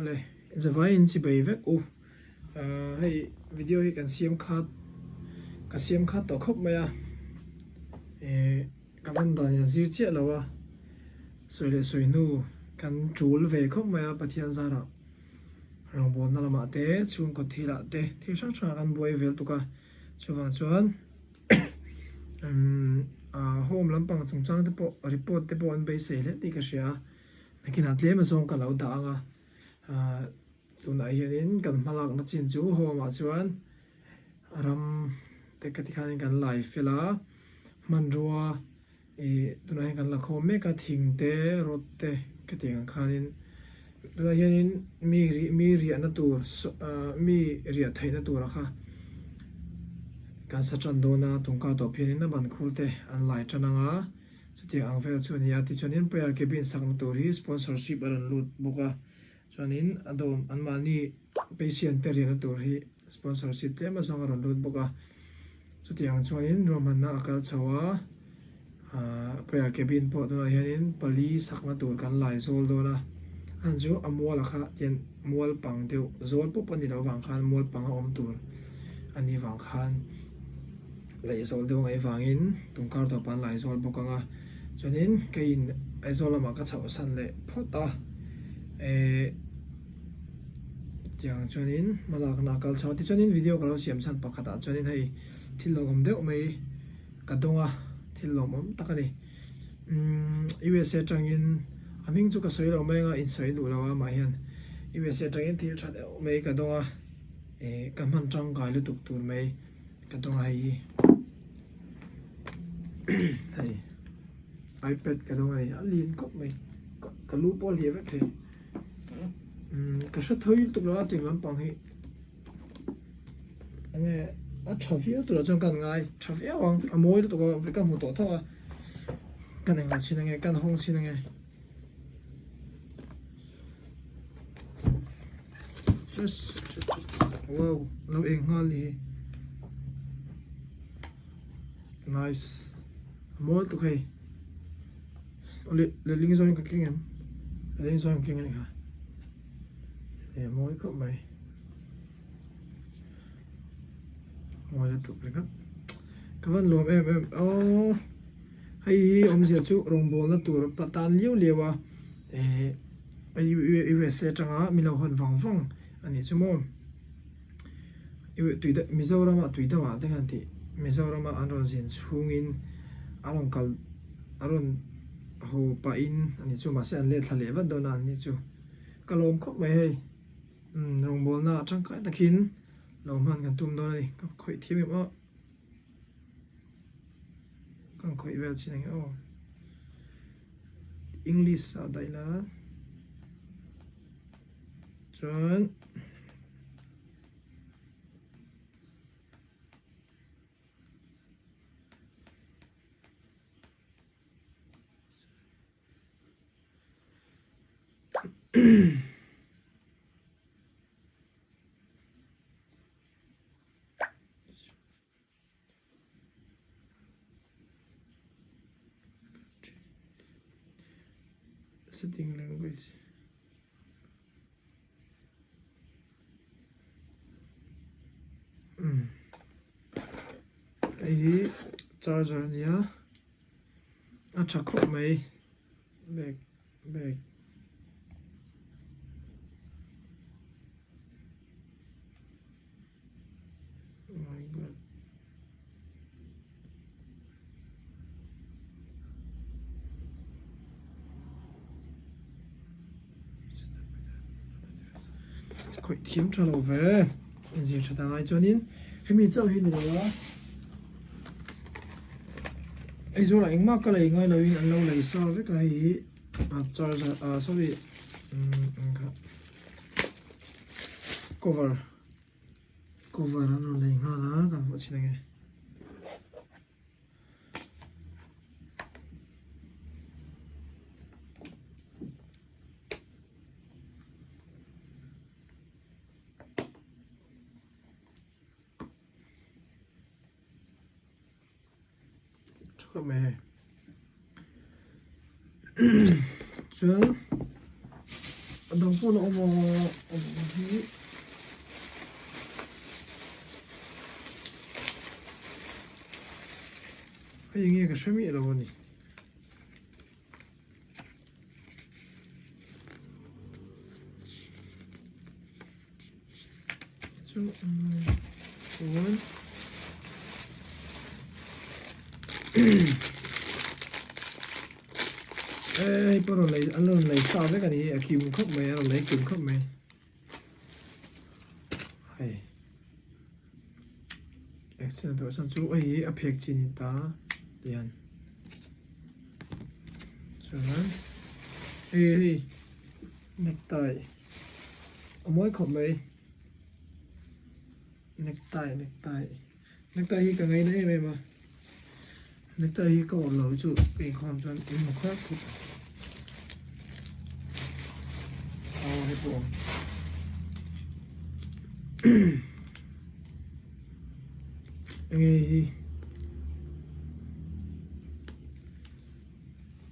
Awle, zavaiin chibai vek u. Hei video hi kan siam khat, ka siam khat tawh khawp mai a. Ka van dan in a zir chiah lo a, sawi leh sawi hnu kan tul ve khawp mai a Pathian zarah rawngbawlna lamah te, chhungkaw thilah te thil hrang hrangah kan buai vel tuk a, chuvang chuan home lampang chungchang te pawh report te pawh an beisei hle tih ka hria a, nakinah tlem azawng ka lo dah ang a, tunah hianin kan hmalakna chin chu home ah chuan ram te ka ti khanin kan lai fel a, hmanrua ih tunah hian kan la khawm mek a thing te rod te ka tih ang khanin tunah hianin mi rih mi riahna tur ah mi riah theihna tura kha kan sa tan dawn a tungkar tawp hianin a ban khur te an lai tan ang a chutiang ang vel chu a ni a tichuanin prayer cabin sakna tur hi sponsorship a rawn lut bawk a chuanin a dawm anmahni patient te riahna tur hi Sponsorship tlem azawng a rawn lut bawk a, chutiang chuanin ruahmanna a kal chho a, ahh prayer cabin pawh tunah hianin pali sakna tur kan lai zawl dawn a, a chu a mual a kha tian mual pang deuh zawl pawp a ni loh vang khan mual pang a awm tur a nih vang khan laih zawl deuh ngaih vangin tungkar tawp an lai zawl bawk ang a, chuanin keiin Aizawl lamah ka chhoh san leh phawt a, ehh. Tiang chuanin hmalakna a kal chho a, tichuanin video ka lo siam chhan pakhatah chuanin hei thil lawmawm deuh mai ka dawng a, thil lawmawm tak a ni. Umm USA atangin a hming chu ka sawi lo mai anga insawi duh lo a amah hian USA atangin thil tha deuh mai ka dawng a, ih ka hman tangkai lutuk tur mai ka dawng a hei hi hei. iPad ka dawng a ni, a lian khawp mai, ka lu pawh a hliah vek thei, umm ka hre thawi lutuk lo a tiang lampang hi enge a tha viau turah chuan ka han ngai tha viau ang a mawi lutuk a ka hmu tawh tho a ka nei chhin ange ka hawng chhin ange wow lo eng nghal ni hi nice. A mawi tuk hei lehling zawng in ka keng em lehling zawng in ka keng a ni kha e mawi khawp mai mawi lutuk ringawt ka van lawm em em aww hei hi awmzia chu rawngbawlna tur a tan liau liau a eh USA atanga min lo hawn vang vang a nih chu maw. Mizorama tui dangah te khan tih Mizorama an rawn zin chhungin a rawn kal a rawn haw pahin a nih chu mahse an let thla leh vat dawn a an ni chu ka lawm khawp mai hei umm rawngbawlna ah tangkai takin lo hman kan tum dawn a ni ka khawih thiam em aw ka khawih vel chin ang e aw English ah daih la. Chuan Setting language. Umm. Hei hi charger a nia a tha khawp mai bag bag. My God. Khawih thiam tha lo ve inzir tha ta ngai chuanin hemi chauh hi ni lo a Aizawl ah engmah ka lei ngai loin an lo lei sa vek a hei hi a charger ah sorry umm kha cover cover an rawn lei nghal a kan hmuh chin ange. Tha mai hei. Chuan A dang pawh la awm a, a dang hi. Hei enge ka hre miah lo a ni. Chu chuan hei pawh rawn lei an rawn lei sa vek a ni a kim khawp mai a rawn lei kim khawp mai hei accident tawh chuan chu hei hi a phek chi a ni ta tihian chuan hei hei necktie a mawi khawp mai necktie necktie necktie hi ka ngaina em em a necktie hi ka awrh lo hi chu ka inkhawm chuan in hmu kher khawp aw hei pawh awm enge hi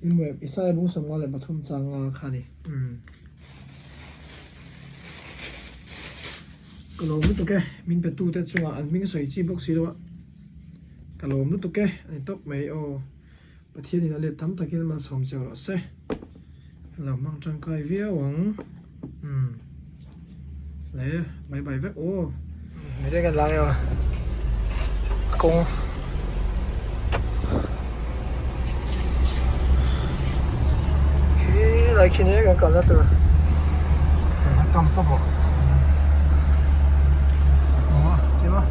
Inweb Isaiah bung 53 changa kha ni. Umm. Ka lawm lutuk e, min pe tu te chungah an hming sawi chi bawk si lo a. Ka lawm lutuk e, a ni tawp mai aw. Pathian in a let tam takin malsawm cheu rawh se. Lo hmang tangkai viau ang. Umm. Le, bye bye vek aw. Mi te kan lai a kawng khi lai khi nia kan kalna tur tam tawp aw aw ti maw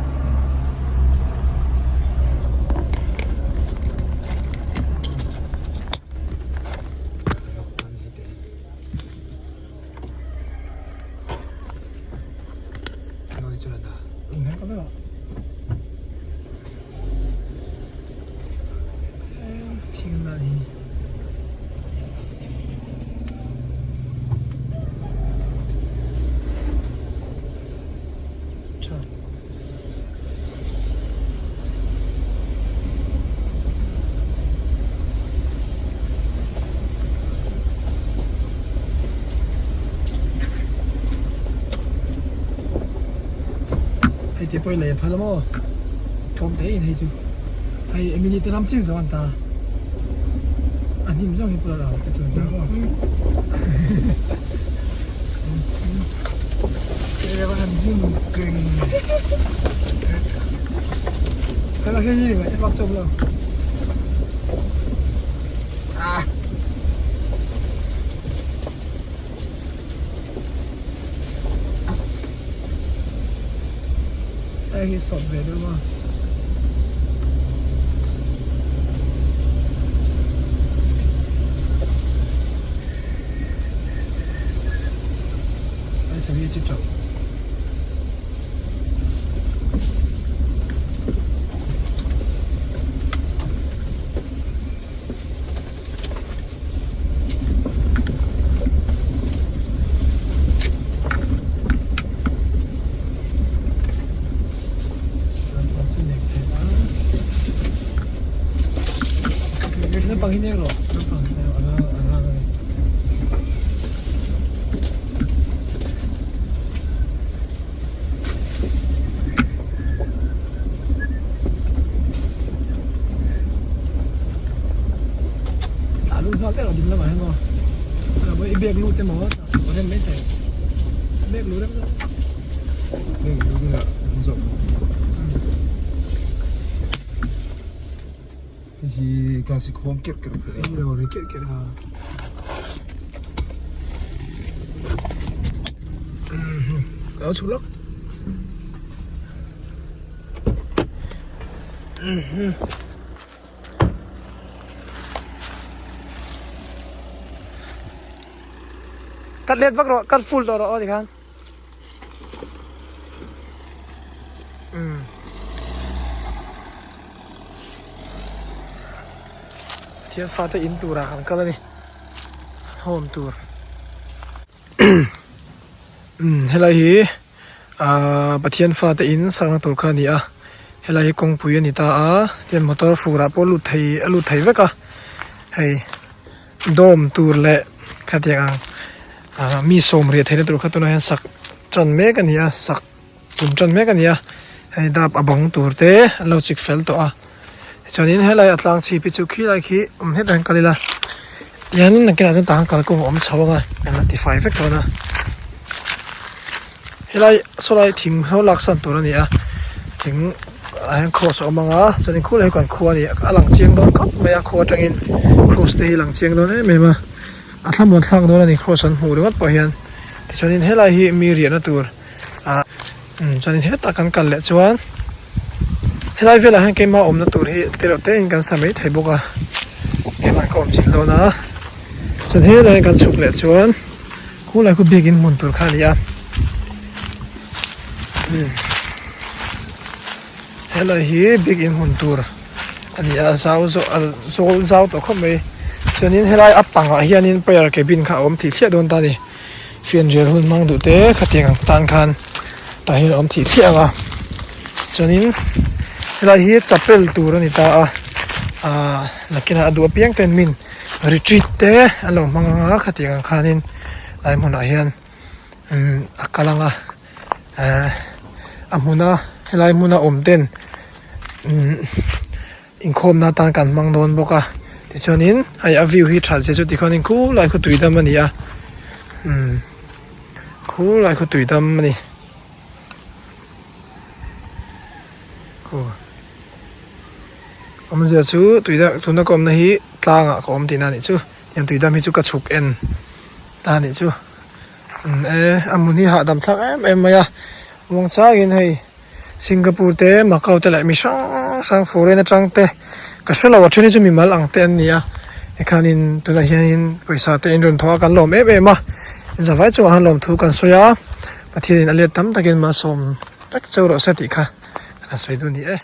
Hei te pawh i lei a phal a maw tlawm te in hei chu hei Emily te ram chiang zawng an ta a hnim zawng hi pawh la te chu an ta maw Hei hi sawt ve deuh a. Ai chho hi chi teuh. Nampang hi nek rawh nampang hi a rang a rang a ni. A lut nghal vek lo ding lamah hian maw i bag lut emaw a rem mai thei bag lut rem zawk bag lut dingah an zawk hei hi glass hi khawng kerh kerh thei a hei lo ri kerh kerh a ka lo chhuk lawk. Cut let vak rawh cut full tawh rawh aw tikhan Pathian fate in turah kan kal a ni home tur helai hi ahh Pathian fate in sakna tur kha a ni a helai hi kawngpui a ni ta a tian motor fur ah pawh a lut thei a lut thei vek a hei dawm tur leh khatiang ang. Ah mi sawm riah theihna tur kha tunah hian sak tan mek a ni a sak tum tan mek a ni a hei dap a bang tur te an lo chik fel tawh a tichuanin helai a tlang chhip hi chu khilai khi awm hetah hian kal ila tihianin nakinah chuan tah khan kalkawng a awm chho ang a an la tifai vek dawn a helai sawlai thing saw laksan tur a ni a thing ah hian cross a awm ang a chuanin khulai hi kan khua a ni a lang chiang dawn khawp mai a khua atangin cross te hi a lang chiang dawn em em a. A thlamuan thlak dawn a ni cross an hmuh ringawt pawh hian tichuanin helai hi mi riahna tur ah umm chuanin hetah kan kal leh chuan helai velah hian keimah awmna tur hi te reuh te in kan sa mai thei bawk a keimah ka awm chilh dawn a chuan helai kan chhuk leh chuan khulai khu biakin hmun tur kha a ni a umm helai hi biakin hmun tur. A ni a zau zawh a zawl zau tawh khawp mai chuanin helai a pangah hianin prayer cabin kha a awm thih thliah dawn ta a ni fianrial hun hmang duh te khatiang ang tan khan tah hian a awm thih thliah ang a chuanin helai hi chapel tur a ni ta a ahh nakinah a duh apiang ten min retreat te an lo hmang ang a khatiang ang khanin lai hmunah hian umm a kal ang a. Ehh a hmuna helai hmuna awm ten umm inkhawmna atan kan hmang dawn bawk a tichuanin hei a view hi that zia chu tikhuanin khulai khaw tui dam a ni a umm khulai khaw tui dam a ni aw awmzia chu tui dam tuna ka awmna hi tlangah ka awm tihna a nih chu tiang tui dam hi chu ka chhuk en ta a nih chu. Umm e a hmun hi hahdam thlak em em mai a muang changin hei Singapore te Macau te leh mi hrang hrang foreign atang te ka hre lo a then hi chu mimal ang te an ni a tikhanin tunah hianin pawisa te in rawn thawh a kan lawm em em a zavai chungah khan lawmthu kan sawi a Pathianin a let tam takin malsawm vek cheu rawh se tih kha ka sawi duh a ni e.